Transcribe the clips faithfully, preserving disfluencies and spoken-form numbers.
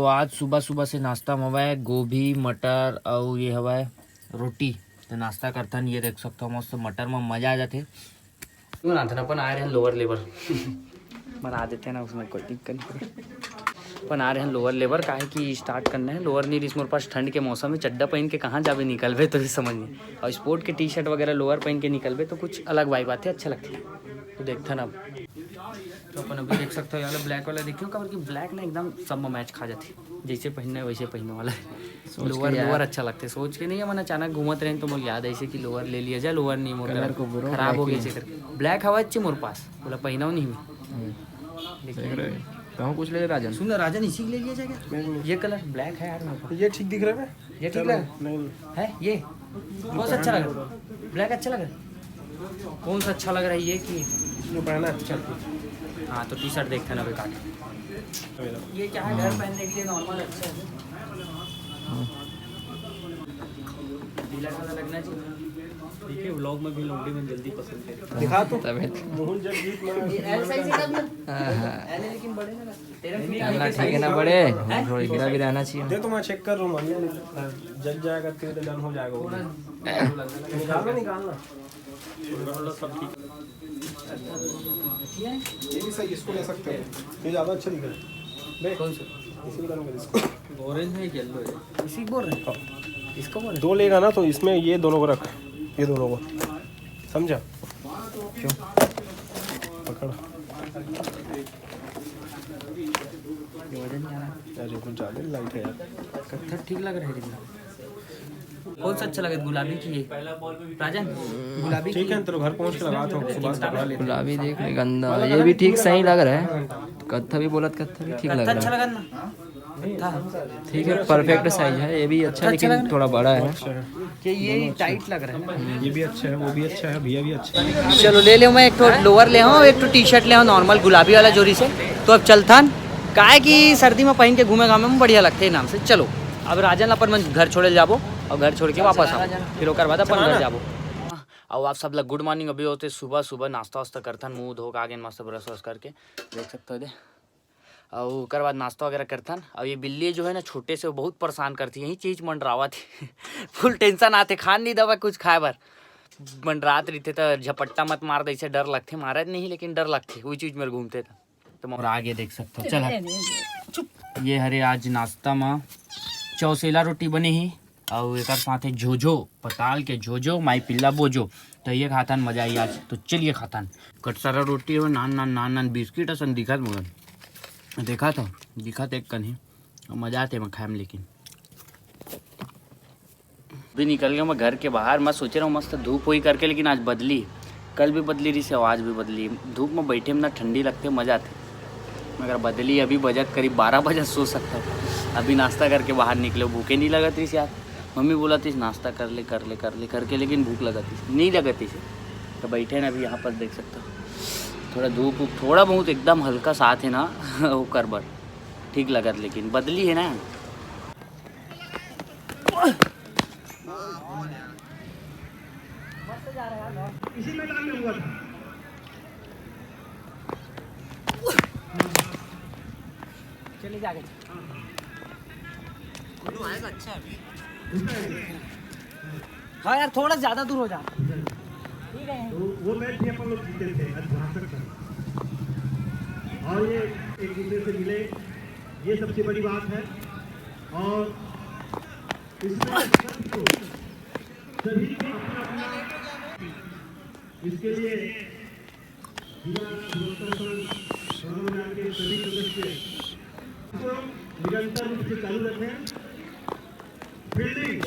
आज सुबह सुबह से नाश्ता में हवय गोभी, मटर अउ ये हवय रोटी। तो नाश्ता करथन, ये देख सकथो मस्त मटर में मजा आ जाथे। क्यों ना थन अपन आए रहन लोअर लेबर बना देते हैं ना, उसमें कोई दिक्कत नहीं। अपन आ रहे हैं लोअर लेबर, काहे कि स्टार्ट करना है। लोअर नहीं रिस मोर पास, ठंड के मौसम में चड्डा पहन के कहाँ जाबे, निकलबे तो ही समझ नहीं। और स्पोर्ट के टी शर्ट वगैरह लोअर पहन के निकलबे तो कुछ अलग वाइब आथे, अच्छा लगथे। तो देखथन अब। तो अपन अभी देख सकते हो, ये वाला ब्लैक वाला देखियो, काबर कि ब्लैक ना एकदम सब में मैच खा जाथे, जैसे पहनना है वैसे पहनने वाला है। सोच के लोअर यार। लोअर अच्छा लगथे, सोच के नहीं, अपन अचानक घूमत रहे तो मोर याद ऐसे कि लोअर ले लिया जाए, लोअर नहीं मोर कलर को ब्रो, खराब हो गया। ब्लैक हवा अच्छी मोर पास, बोला पहना नहीं मैं। हम्म। लेकिन देख रहे हैं। कहूँ कुछ ले राजन? सुन ना राजन, इसी के ले लिया जाए क्या? नहीं, नहीं। ये कलर ब्लैक है यार मेरे पास। ये ठीक दिख रहा है। ये ठीक चलो, लगा? नहीं, नहीं। है ये? कौन सा अच्छा लग रहा है? ब्लैक अच्छा लग रहा है? कौन सा अच्छा लग रहा है, ये कि जो पहना है? चल। हाँ, तो टी शर्ट देखते हैं ना अभी काट। ये क्या है, घर पहनने के लिए नॉर्मल अच्छा है। ढीला ढाला लगना चाहिए। देखिए, व्लॉग में भी लौंडे में जल्दी पसंद है। दिखा तो। तबीयत। मोहन जब गीत में ये एल साइज है ना? हाँ, हाँ। एल है लेकिन बड़े ना। तेरा नहीं, ठीक है ना, बड़े? थोड़ा ढीला भी रहना चाहिए। दे तो मैं चेक कर रहा हूँ, मानिए, जल जाएगा, तेरे डन हो जाएगा वो। निकालना, निकालना। ये भी सही, इसको ले सकते हैं, ये ज़्यादा अच्छा दिख रहा है। ले। कौन सा? इसी को डालूंगा, इसको। ऑरेंज है, येलो है? इसी को बोल रहे हैं? इसको बोल रहे हैं? दो लेगा ना, तो इसमें ये दोनों को रख, ये दोनों को, समझा? क्यों? पकड़। ये वजन नहीं आ रहा। यार, ये कुछ ज़्यादा ही लाइट है यार। कत्था ठीक लग रहा है लेकिन। कौन सा अच्छा लगे, गुलाबी की ये? राजन, गुलाबी ठीक की? है, तेरे घर पहुंच के लगा तो सुबह से लगा लेते हैं। गुलाबी देख ले, गंदा, ये भी ठीक सही लग रहा है। कत्था भी बोलत, कत्था भी ठीक लग कत्था रहा अच्छा है। लगा ना? कत्था। ठीक है, परफेक्ट साइज है, ये भी अच्छा, कत्था अच्छा लेकिन लगा ना? थोड़ा बड़ा है। अच्छा है। कि ये टाइट लग रहा है ना? ये भी अच्छा है, वो भी अच्छा है, भैया भी अच्छा है। चलो, ले ले, मैं एक ठो लोअर ले हूँ, एक ठो टी शर्ट ले हूँ नॉर्मल गुलाबी वाला जोरी से। तो अब चलथन, काहे कि सर्दी में पहन के घूमे घामे में बढ़िया लगते हैं नाम से। चलो, अब राजन अपन मन घर छोड़े जाबो और घर छोड़ के वापस आओ, फिर ओकर बाद अपन घर जाबो। और आप सब ला गुड मॉर्निंग। अभी होते सुबह सुबह नाश्ता वास्ता करथन, मुंह धो के आ गेन मस्त ब्रश व्रश करके, देख सकते हो दे। और ओकर बाद नाश्ता वगैरह करथन। और ये बिल्ली जो है ना छोटे से, वो बहुत परेशान करती है, यही चीज मंडरावत है। फुल टेंशन आते, खान नहीं दवा कुछ खाए बर। मंडरात रहिथे त झपट्टा मत मार दे, इसे डर लगथे, मारत नहीं लेकिन डर लगथे, वही चीज मेरे घूमते था। तो मैं आगे देख सकता हूँ। चल, चुप। ये हरे आज नाश्ता में चौसेला रोटी बने ही, और एकर साथे झोझो, पताल के झोझो, माई पिल्ला बोझो। तो ये खातन, मजा आई आज। तो चलिए खातन। कटसरा रोटी हो, नान नान नान नान बिस्किट असन दिखत, मगर देखा था, दिखत एक कन ही, मजा आते मैं खाए में। लेकिन भी निकल गया मैं घर के बाहर, मैं सोच रहा हूँ मस्त धूप होई करके, लेकिन आज बदली, कल भी बदली रही से, आज भी बदली। धूप में बैठे में ना ठंडी लगते, मजा आते, मगर बदली अभी बजत करीब बारह बजे, सो सकता हूँ। अभी नाश्ता करके बाहर निकले, भूखे नहीं लगत रही यार। मम्मी बोला थी नाश्ता कर ले, कर ले, कर ले करके, लेकिन भूख लगत रही, नहीं लगत रही। तो बैठे ना अभी यहाँ पर, देख सकते हो थोड़ा धूप उप, थोड़ा बहुत एकदम हल्का साथ है ना। ओकर बर ठीक लगत, लेकिन बदली है ना। इसी मैदान में हुआ था। चलिए आगे। हाँ यार, थोड़ा ज्यादा दूर हो जा। ठीक है। तो वो मैच भी अपन लोग जीते थे, अद्भुत। और ये एक दूसरे से मिले, ये सबसे बड़ी बात है। और इसमें सबको, सभी को अपना अपना, इसके लिए जिला सुरक्षा संघ और के सभी सदस्य को निरंतर रूप से चालू रखें। Fielding,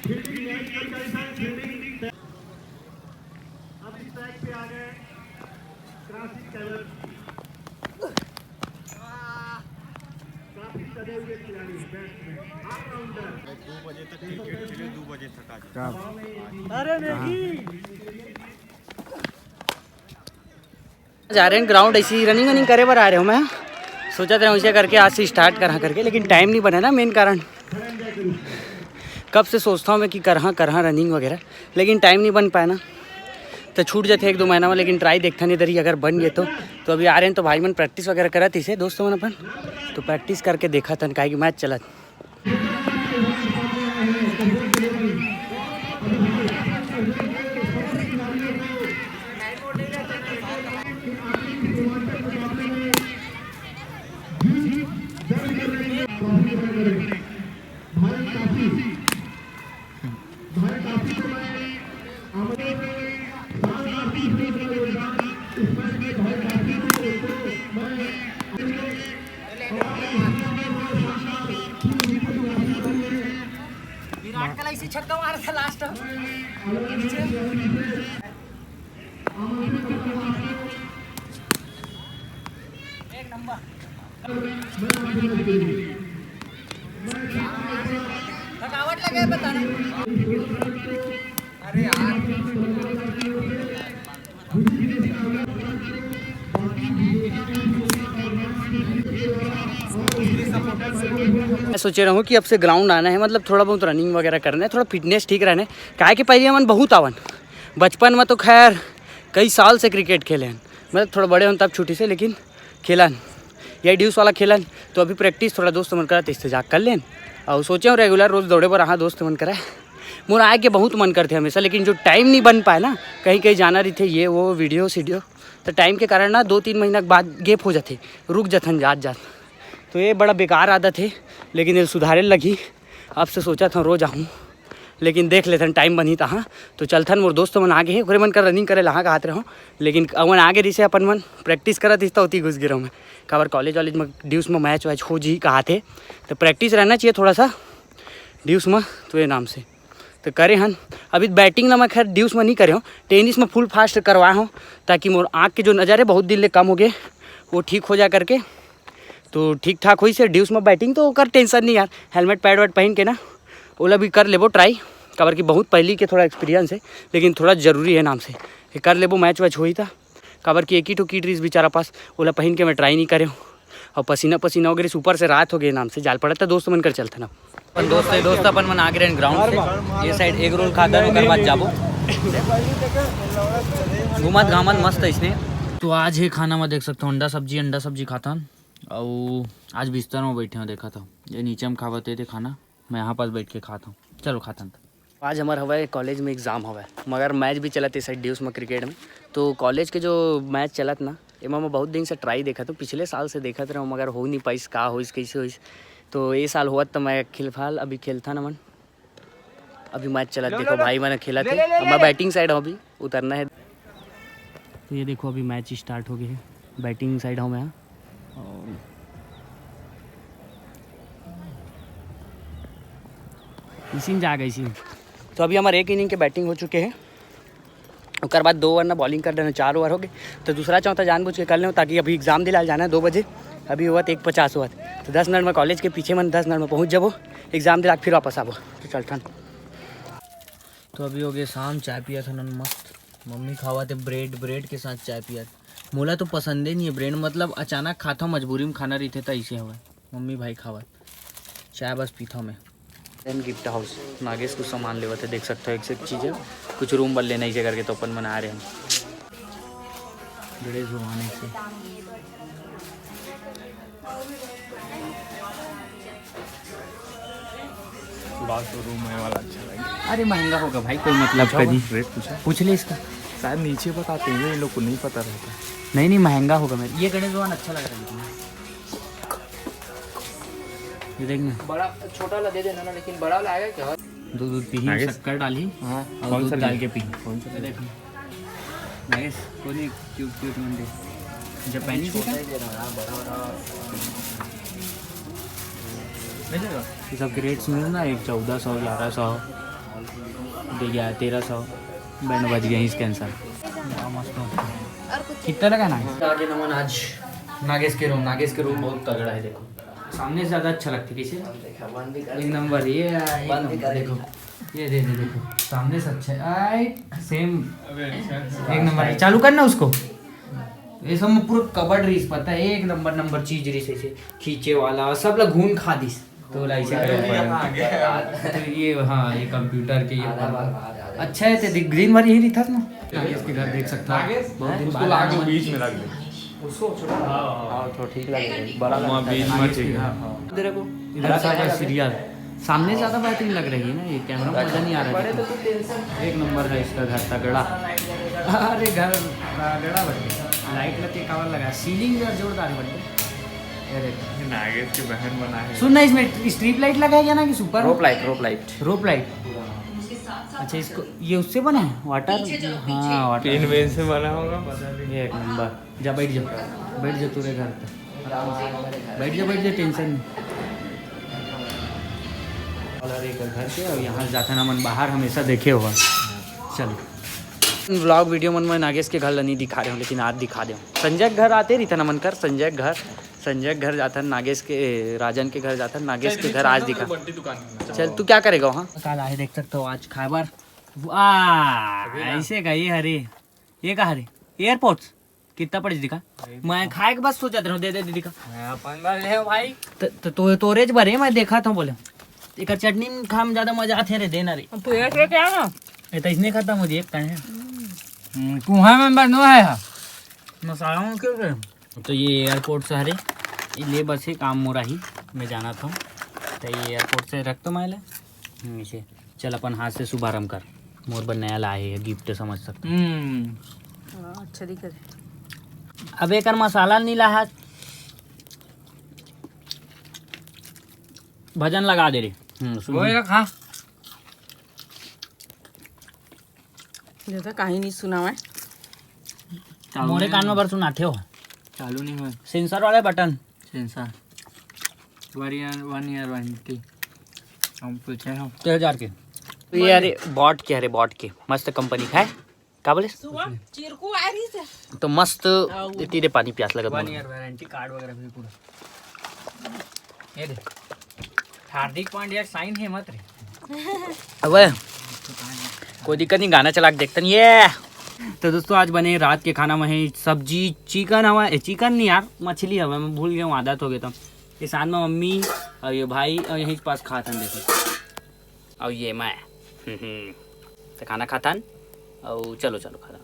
fielding, fielding. अब इस ट्रैक पे आ गए क्रासिक कैलर। काफी सजे हुए खिलाड़ी, बैट्समैन, ऑलराउंडर। दो बजे तक क्रिकेट खेले, दो बजे थका। अरे नहीं। जा रहे हैं ग्राउंड, ऐसी रनिंग वनिंग करे बर आ रहे हो। मैं सोचत रहे हूँ इसे करके, आज से स्टार्ट करा करके, लेकिन टाइम नहीं बने ना, मेन कारण। कब से सोचता हूँ मैं कि करा करा रनिंग वगैरह, लेकिन टाइम नहीं बन पाया ना। तो छूट जाते एक दो महीना में, लेकिन ट्राई देखथन इधर ही अगर बन गए तो। तो अभी आ रहे हैं तो भाई मन प्रैक्टिस वगैरह करत इसे दोस्तों मन अपन, तो प्रैक्टिस करके देखथन काहे कि मैच चलत। विराट का ऐसी छक्का मारा था लास्ट। एक नंबर। थकावट लगे बताना। अरे यार। मैं सोचे रहूँ कि अब से ग्राउंड आना है, मतलब थोड़ा बहुत रनिंग वगैरह करना है, थोड़ा फिटनेस ठीक रहना है। काहे कि पहले हमन बहुत आवन, बचपन में तो खैर कई साल से क्रिकेट खेले हैं, मतलब थोड़ा बड़े होन तब छुट्टी से, लेकिन खेलन। ये ड्यूस वाला खेलन। तो अभी प्रैक्टिस थोड़ा दोस्त मन करा, तेज तेज कर लेन। और सोचे हूँ रेगुलर रोज दौड़े बर आहा दोस्त मन करा। मोर आए के बहुत मन करते हमेशा, लेकिन जो टाइम नहीं बन पाए ना, कहीं कहीं जाना रहिथे, ये वो वीडियो सीडियो, तो टाइम के कारण ना दो तीन महीना के बाद गैप हो जाथे, रुक जाथन जात जात। तो ये बड़ा बेकार आदत है, लेकिन ये सुधारे लगही। अब से सोचा था रोज आहूँ, लेकिन देख लेथन टाइम बनही तहाँ। तो चलथन, मोर दोस्त मन आगे हे, ओकरे मन कर रनिंग करे लहा कहत रहूँ, लेकिन अवन आगे रिसे अपन मन प्रैक्टिस करत इस तो ओती घुस गिरहूँ मैं। काबर कॉलेज वॉलेज में ड्यूस में मैच वैच हो जी कहत हे, तो प्रैक्टिस रहना चाहिए थोड़ा सा ड्यूस में। तो ये नाम से तो करे हन। अभी बैटिंग ला मैं खैर ड्यूस में नहीं करे हूँ, टेनिस में फुल फास्ट करवाए हूँ, ताकि मोर आँख के जो नज़र है बहुत दिन ले कम हो गए, वो ठीक हो जा करके। तो ठीक ठाक होइस हे ड्यूस में बैटिंग, तो ओकर टेंशन नहीं यार। हेलमेट पैड वैड पहन के ना, ओला भी कर लेबो ट्राई, काबर कि बहुत पहली के थोड़ा एक्सपीरियंस है, लेकिन थोड़ा जरूरी है नाम से, ये कर लेबो, मैच वैच होही त। काबर कि एक ही ठो किट रहिस बेचारा पास, ओला पहन के मैं ट्राई नहीं करे हूँ। और पसीना पसीना हो गए, ऊपर से रात हो गए नाम से, जाल पड़त त दोस्त मन कर चलथन अब। अपन दोस्त है, दोस्त अपन मन आ गए ग्राउंड से, ये साइड एग रोल खाथन, ओकर बाद जाबो। घूमत घामत मस्त इसने। तो आज हे खाना में देख सकते हो, अंडा सब्जी, अंडा सब्जी खाथन। अउ आज बिस्तर में बैठे हो, देखा था ये नीचे में खावत हे खाना, मैं यहाँ पास बैठ के खात हूँ। चलो खाथन। आज हमार हवय कॉलेज में एग्जाम हवय, मगर मैच भी चलत हे साइड ड्यूस में क्रिकेट में। तो कॉलेज के जो मैच चलत ना, एमा मैं बहुत दिन से ट्राई देखत हूँ, पिछले साल से देखत रहूँ, मगर हो नहीं पाइस, का होइस, कैसे होइस। तो ये साल होवत तो मैं खेल फाल अभी खेलथन हमन। अभी मैच चलत, देखो भाई मन खेलत हे, अब मैं बैटिंग साइड हूँ, अभी उतरना है। तो ये देखो अभी मैच स्टार्ट हो गया है, बैटिंग साइड हूँ मैं। और इसी में जा गई इसी में। तो अभी हमारे एक इनिंग के बैटिंग हो चुके हैं, ओकर बाद दो ओवर ना बॉलिंग कर देना, चार ओवर हो गए। तो दूसरा चौथा जानबूझ के कर लें, ताकि अभी एग्जाम दिलाल जाना है दो बजे, अभी हुआ तो एक पचास हुआ। तो दस मिनट में कॉलेज के पीछे मन दस मिनट में पहुँच जाबो, एग्जाम दिला के फिर वापस आबो। तो चलथन। तो अभी हो गए शाम, चाय पिया था नन मस्त, मम्मी खावा थे ब्रेड, ब्रेड के साथ चाय पिया। मोला तो पसंदे नहीं है ब्रेड, मतलब अचानक खाता हूँ, मजबूरी में खाना रहिथे त ऐसे हवय। मम्मी भाई खावत, चाय बस पीता हूँ मैं। देन गिफ्ट हाउस, नागेश कुछ सामान लेवत है, देख सकते हो एक से एक चीज़ है। कुछ रूम बन लेना इसे करके तो अपन मन आ रहे हैं। गणेश भगवान ऐसे। बाथरूम है वाला अच्छा लगे। अरे महंगा होगा भाई, कोई मतलब का नहीं। रेट पूछा? पूछ ले इसका। शायद नीचे बताते हैं, ये लोग को नहीं पता रहता। नहीं नहीं, महंगा होगा मेरे। ये गणेश भगवान अच्छा लग रहा है लेकिन। ये देखना। बड़ा छोटा वाला दे देना ना, लेकिन बड़ा वाला आएगा क्या? दूध दूध पी, शक्कर डाली। हाँ। और कौन दूध सा डाल के पी। कौन सा? ये देखो। नाइस, कोनी क्यूट क्यूट मंडी। जापानीज है क्या? ये सब के रेट्स मिले ना, एक चौदह सौ, ग्यारह सौ, दे गया तेरह सौ, बैंड बज गया इसके आंसर। कितना लगा ना? आज नमन आज नागेश के रूम, नागेश के रूम बहुत तगड़ा है। देखो सामने से ज्यादा अच्छा लगता है। कैसे? एक नंबर, ये एक नंबर। देखो, ये दे दे, देखो सामने से अच्छा है। सेम एक नंबर है। चालू करना उसको। ये सब में पूरा कबर्ड रहीस, पता है, एक नंबर नंबर चीज रहीस, ऐसे खींचे वाला, सब ला घून खा दिस। तो ला ऐसे करे पड़ेगा। तो ये, हाँ, ये कंप्यूटर के ये अच्छा है, ते ग्रीन वाली यही रही था ना। नागेश के घर देख सकता है, बहुत दिन बाद आया हूँ। बीच में रख दे। हाँ तो ठीक लगेगा, बड़ा वहाँ बीच में ठीक है। इधर देखो, इधर सब सीरियल। सामने ज्यादा बेहतरीन लग रही है ना, ये कैमरा में मजा नहीं आ रहा है। एक नंबर है इसका घर, तगड़ा। अरे घर तगड़ा बन गया। लाइट लग के कवर लगा, सीलिंग यार जोरदार बन गया। ये देखो। नागेश की बहन बना है। सुन ना, इसमें स्ट्रीप लाइट लगा है क्या ना कि सुपर रोप लाइट, रोप लाइट। रोप लाइट। अच्छा, इसको ये उससे बना है, वाटर। हाँ, वाटर। इनमें से बना होगा, पता नहीं। ये एक नंबर। जा बैठ जा, बैठ जा तू रे घर पे। बैठ जा, बैठ जा, टेंशन नहीं। और एक घर के, और यहाँ जाथन हमन बाहर, हमेशा देखे हुआ। चलो, व्लॉग वीडियो मन में नागेश के घर ल नहीं दिखा रहे हो, लेकिन आज दिखा दे। संजय के घर आते रहिथन हमन कर, संजय के घर, संजय के घर जाथन, नागेश के, राजन के घर जाथन, नागेश के घर आज दिखा। चल, तू क्या करेगा वहाँ? काल आए देख सकते हो आज खाए बर। वाह, ऐसे का ये हरे, ये का हरे, एयरपोर्ट्स। कितना पड़े दिखा? मैं खाए के बस सोचत रहूं, दे दे दीदी का। अपन बर ले भाई। तो तोरे ज बरे मैं देखा था बोले, एक चटनी में खा में ज्यादा मजा आते रे, देना रे। तू एक लेके आ ना। ये तो इसने खाता मुझे एक टाइम है। कुहा में बनो है। मसाला में क्यों रे? तो ये एयरपोर्ट से हरे, ये ले बस ही काम मोरा ही, मैं जाना था। तो ये एयरपोर्ट से रख तो मैं ले। हम्म, इसे चल अपन हाथ से शुभारंभ कर। मोर बर नया लाए है, गिफ्ट समझ सकते। हम्म। हाँ, अच्छा दिख रहा है। अब एकर मसाला नहीं लाहा, भजन लगा दे रे। हम्म, सुन। वो ये खा। ज्यादा कहीं नहीं सुना मैं। मोरे कान में बर सुनाते हो। चालू नहीं हुआ। सेंसर वाले बटन। सेंसर। वन ईयर, वन ईयर वारंटी। हम पूछे हम। छह हजार के। ये अरे बॉट के, अरे बॉट के मस्त कंपनी का है। का बोले? सुबह चिरकू आ रही से। तो मस्त। इतनी दे पानी प्यास लगत वन मोला। ईयर वारंटी कार्ड वगैरह भी पूरा। ये दे। हार्दिक पांड्या साइन है मत रे। अबे कोई दिक्कत नहीं, गाना चला के देखते नहीं ये। तो दोस्तों, आज बने रात के खाना में है सब्जी, चिकन हवा, ए, चिकन नहीं यार, मछली हवा, मैं भूल गया हूँ, आदत हो गया था। ये साथ में मम्मी और ये भाई और यहीं के पास खातन, देखो। और ये मैं। हम्म, हम्म। तो खाना खातन। और चलो, चलो खाना।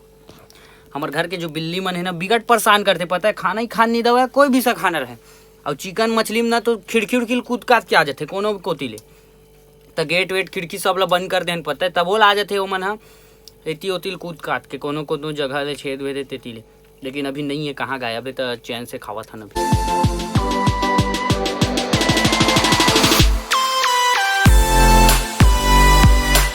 हमर घर के जो बिल्ली मन है ना, बिकट परेशान करते, पता है, खाना ही खान नहीं दवा, कोई भी सा खाना रहे। और चिकन मछली में ना तो खिड़की उड़की ले कूद काद के आ जाते कोनो कोती ले। त गेट वेट खिड़की सब ला बंद कर देन, पता है, तभो ला आ जाते ओमन ह। एती ओती ले कूद काद के कोनो कोनो जगह ले छेद वेद तेती ले। लेकिन अभी नहीं है, कहाँ गायब है, त चैन से खावत हन अभी।